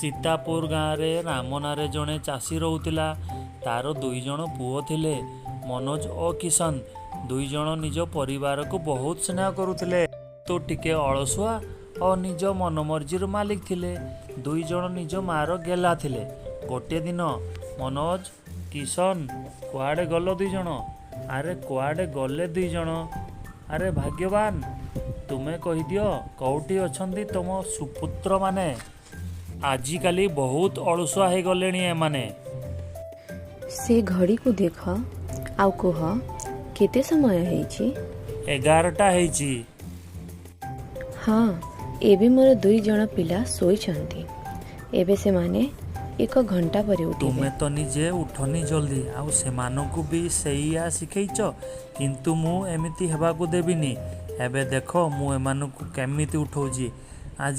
ସୀତାପୁର ଗାଁରେ ରାମ ନାଁରେ ଜଣେ ଚାଷୀ ରହୁଥିଲା। ତାର ଦୁଇଜଣ ପୁଅ ଥିଲେ, ମନୋଜ ଓ କିଶନ। ଦୁଇଜଣ ନିଜ ପରିବାରକୁ ବହୁତ ସ୍ନେହ କରୁଥିଲେ। କିନ୍ତୁ ଟିକେ ଅଳସୁଆ ଓ ନିଜ ମନମର୍ଜିର ମାଲିକ ଥିଲେ। ଦୁଇଜଣ ନିଜ ମାର ଗେହ୍ଲା ଥିଲେ। ଗୋଟିଏ ଦିନ, ମନୋଜ, କିଶନ, କୁଆଡ଼େ ଗଲ ଦୁଇଜଣ? ଆରେ କୁଆଡ଼େ ଗଲେ ଦୁଇଜଣ? ଆରେ ଭାଗ୍ୟବାନ, ତୁମେ କହିଦିଅ କୋଉଠି ଅଛନ୍ତି ତୁମ ସୁପୁତ୍ରମାନେ? ଆଜିକାଲି ବହୁତ ଅଳସୁଆ ହେଇଗଲେଣି ଏମାନେ। ସେ ଘଡ଼ିକୁ ଦେଖ ଆଉ କୁହ କେତେ ସମୟ ହେଇଛି? 11ଟା ହେଇଛି। ହଁ, ଏବେ ମୋର ଦୁଇଜଣ ପିଲା ଶୋଇଛନ୍ତି। ଏବେ ସେମାନେ ଏକ ଘଣ୍ଟା ପରେ ଉଠିବେ। ତୁମେ ତ ନିଜେ ଉଠନି ଜଲ୍ଦି, ଆଉ ସେମାନଙ୍କୁ ବି ସେଇଆ ଶିଖେଇଛ। କିନ୍ତୁ ମୁଁ ଏମିତି ହେବାକୁ ଦେବିନି। ଏବେ ଦେଖ ମୁଁ ଏମାନଙ୍କୁ କେମିତି ଉଠଉଛି।